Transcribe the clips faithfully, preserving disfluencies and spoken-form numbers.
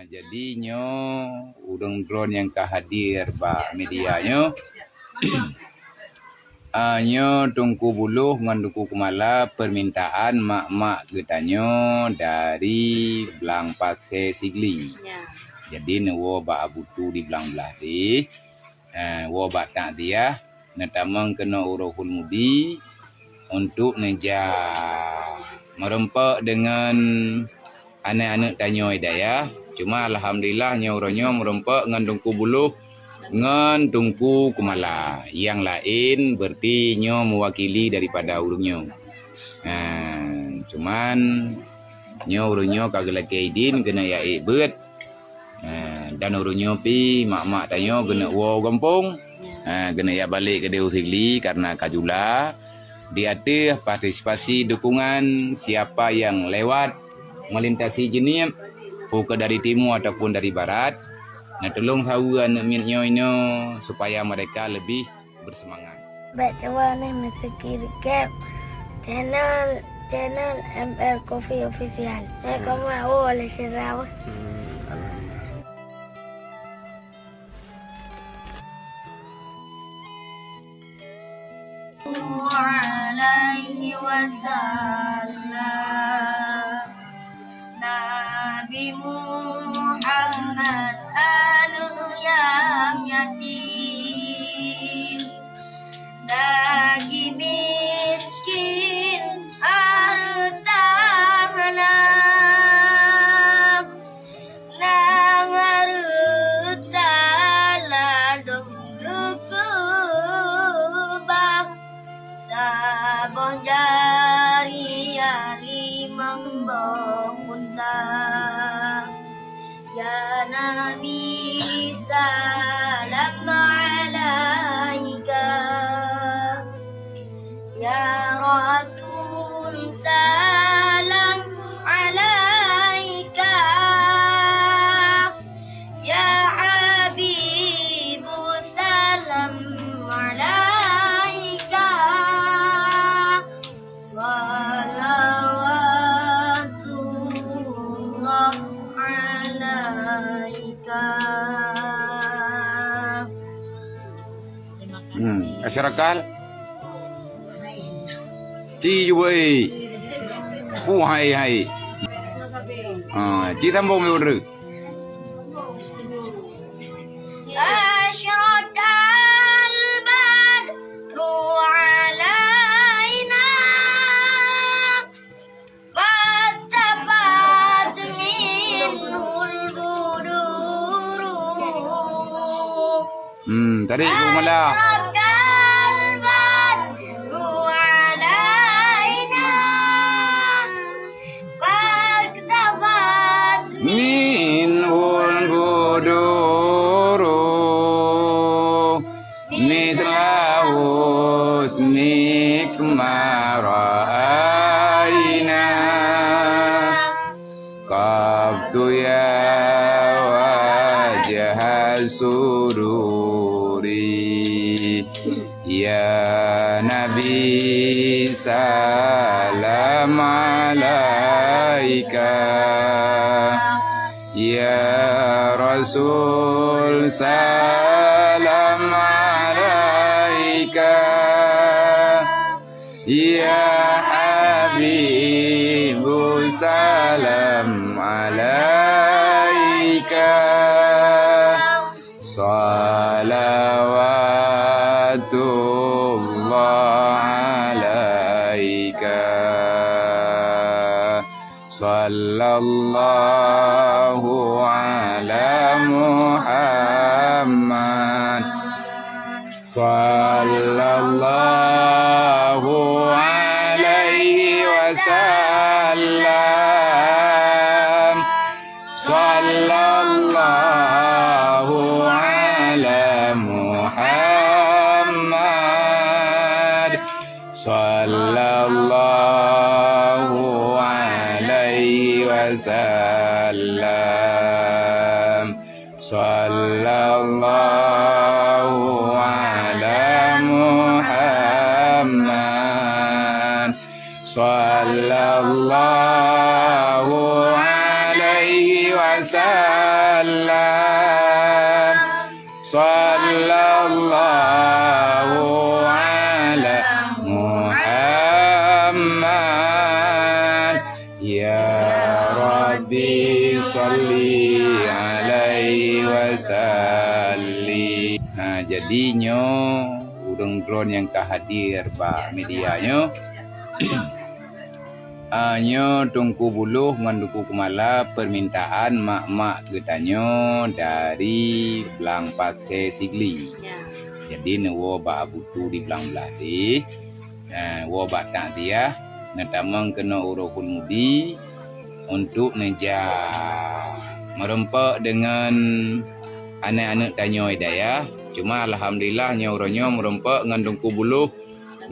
Jadi nyoe ureuëng droe nyang ka hadir bak media nyoe. Ah, nyoe Teungku Buloh ngon Teungku Kumala peumintaan mak-mak geutanyoe dari Blang Pasé Sigli. Ya. Jadi neuwoe bak Abutu di Blang Blahdeh. Eh, woe bak takziah, neutamong keunoe u Rohul Mudi untuk neuja meureumpok deungon aneuëk-aneuëk tanyoe dayah. Cuma alhamdulillah nyoe uroe nyoe meureumpok ngon Teungku Buloh ngon Teungku Kumala. Nyang laén berarti nyoe meuwakili daripada ureuëng nyoe. Eh, cuman nyoe ureuëng nyoe ka geulakée idin keuneuk jak ék beuet. Ha, dan ureuëng nyoe pih mak-mak tanyoe keuneuk woe u gampông. Ha, keuneuk jak balek keudeh u Sigli karena ka jula. Di ateueh partisipasi dukungan siapa yang lewat melintasi Jeunieb, peu kheueh dari timu ataupun dari barat. Nah, tulông saweue aneuëk miet nyoe inoe supaya mereka lebih bersemangat. Bèk cuba neh meuseukiri gap channel, channel M L Coffee Official. Eh, koma, oh, oleh sira weh. Alaihi wasallam. Nabi Muhammad aneuëk nyang yatim, lagi miskin hareuta hana, nang hareuta ladôm geukeubah. Saboh jari limong boh unta. Ya Nabi, salam alaika. Ya Rasul, salam alaika. Ya Habibu, salam alaika. Salawatullah alaika. Hmm, asyarakal. Ci jubai. Pu hai hai. Ha, ci sambung mi ureuëng. Asyraqal badru alaina. Fattabat minhul buduru. Hmm, tadi Ibu Mala. Asyraqal badru alaina. Fattabat minhul buduru. Misla husnik ma ra'aina. Qaftu ya wajha sururi. Ya Nabi, salam alaika. Ya Rasul, salam alaika. Ya Habibu, salam alaika. Salawatullah alaika. Sallallahu ala Muhammad. Sallallahu alaihi wasallam. Sallallahu ala Muhammad. Sallallahu alaihi wasallam. Sallallahu ala Muhammad. Sallallahu alaihi wasallam. Allah. Sallallahu ala Muhammad. Ya Rabbi, salli alaihi wasallim. Ha, jadi nyoe ureuëng droe nyang ka hadir bak media nyoe. Ah, nyoe Teungku Buloh ngon Teungku Keumala, peumintaan mak-mak geutanyoe dari Blang Pasé Sigli. Ya. Jadi neuwoe bak Abu Tu di Blang Blah deh. Ah, woe bak takziah, neutamong keunoe u Rohul Mudi untuk neujak meurumpok deungon aneuk-aneuk tanyoe di dayah. Cuma alhamdulillah nyoe uroe nyoe meurumpok ngon Teungku Buloh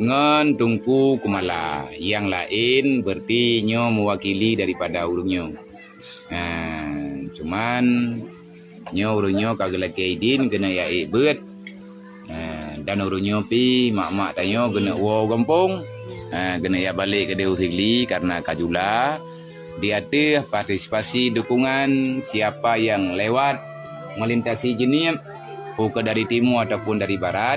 ngon Teungku Keumala. Nyang laén berarti nyoe meuwakili daripada ureuëng nyoe. Ha, cuman nyoe ureuëng nyoe ka geulakée idin keuneuk jak ék beuet. Ha, dan ureuëng nyoe pih mak-mak tanyoe keuneuk woe u gampông. Ha, keuneuk jak balek keudéh u Sigli karena ka jula. Di ateueh partisipasi dukungan siapa yang lewat melintasi Jeunieb, ukeue dari timu ataupun dari barat,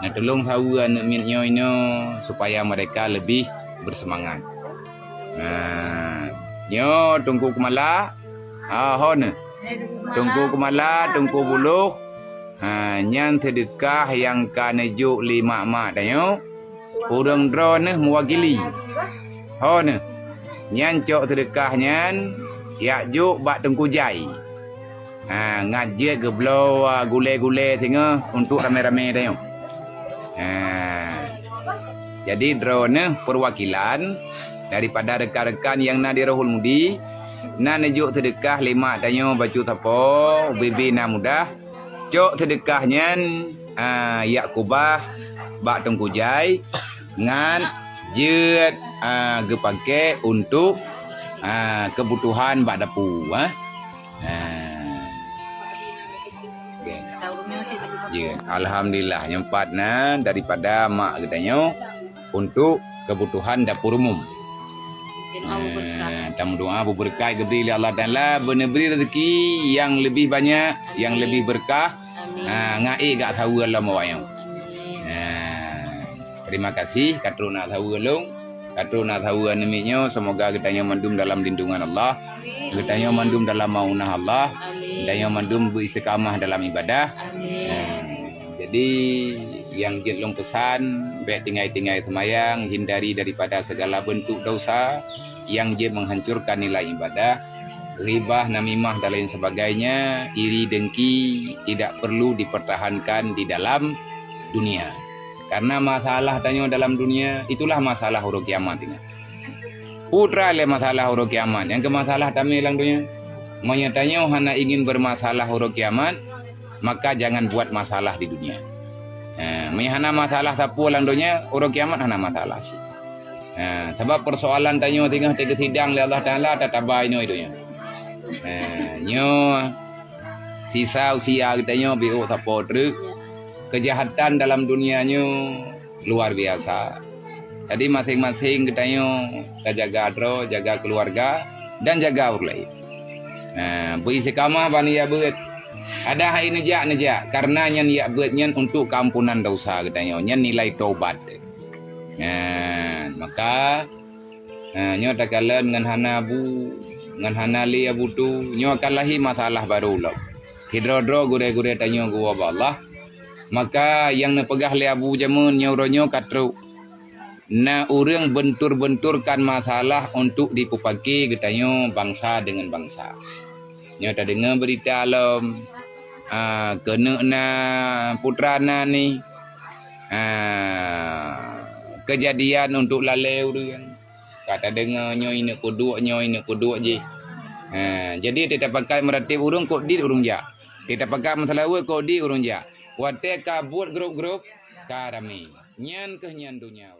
neutulông saweue aneuk miet nyoe inoe supaya mereka lebih bersemangat. Nah, nyoe Teungku Keumala, ah, ho neuh. Teungku Keumala, Teungku Buloh, ha, nyan seudeukah nyang ka neujok lé mak-mak tanyoe. Ureuëng droeneuh meuwakili. Ho neuh, nyan cok seudeukah nyan jak jok bak Teungku Jai. Ha, ngat jeuet geubloe, a, gulée-gulée singoh untuk ramé-ramé tanyoe. Ha. Jadi droeneuh peuwakilan daripada rekan-rekan nyang na di Rohul Mudi, na neujok seudeukah lé mak tanyoe bacut sapo, bibi na mudah, cok seudeukah nyan, a, jak keubah bak Teungku Jai, ngat jeuet, a, geupaké untuk, a, keubutuhan bak dapu, a. Ha. Okey. Ya, alhamdulillah, nyoe pat na daripada mak geutanyoe untuk kebutuhan dapur umum. Ha, tameudoa beubeureukat geubri lé Allah Taala, beuneubri rezeki nyang leubeh banyak, nyang leubeh beureukat. Amin. Ha, ngat ék jak saweue lom awaknyoe. Amin. Ha, terima kasih, ka trok na saweue lôn. Ka trok na saweue aneuk miet nyoe, semoga geutanyoe mandum dalam lindungan Allah. Amin. Geutanyoe mandum dalam maunah Allah. Amin. Geutanyoe mandum beuistiqamah dalam ibadah. Amin. Ha, jadi nyang jeuet lôn peusan, bék tinggai-tinggai seumayang, hindari daripada segala bentuk dosa yang jeuet menghancurkan nilai ibadah. Ghibah, namimah dan lain sebagainya, iri dengki tidak perlu dipertahankan di dalam dunia. Karena masalah tanyoe dalam dunia, itulah masalah uroe kiamat, ingat. Peue teuma lé masalah uroe kiamat, nyang keu masalah tamé lam donya. Meunyoe tanyoe hana ingin bermasalah uroe kiamat, maka jangan buat masalah di dunia. Ha, meunyoe hana masalah sapeue lam donya, uroe kiamat hana masalah cit. Ha, sabab persoalan tanyoe singoh teuka sidang lé Allah Taala, tataba inoe donya. Ha, nyoe sisa usia geutanyoe biôh sapo treuk. Keujahatan dalam dunia nyoe luar biasa. Jadi, masing-masing geutanyoe tajaga droe, jaga keuluwarga, dan jaga ureuëng laén. Ha, beuistiqamah bani jak beuet. Ada hai neujak, neujak, karena nyan jak beuet nyan untuk keampunan dosa geutanyoe, nyan nilai tobat. Ha, maka, ha, nyoe takalon ngon hana bu, ngon hana lé Abu Tu, nyoe akan lahé masalah barô lom. Sidroe-droe gurée-gurée tanyoe geuwoe bak Allah. Maka nyang neupeugah lé Abu jameun nyoe uroe nyoe ka trok. Na ureuëng bentur-benturkan masalah untuk dipeupaké geutanyoe bansa deungon bansa. Nyoe tadeungoe beurita lom, a, keuneuk na putra na ni, a, keujadian untuk lalée ureuëng. Ka tadeungoe nyoe ineuk peuduek, nyoe ineuk peuduek jih. Ha, jadi teutab pakat meuratéb ureuëng kok dit ureuëng jak. Teutab pakat meuseulaweuet kok dit ureuëng jak. Watée ka buet grup-grup, ka ramé. Nyan kheueh nyan donya.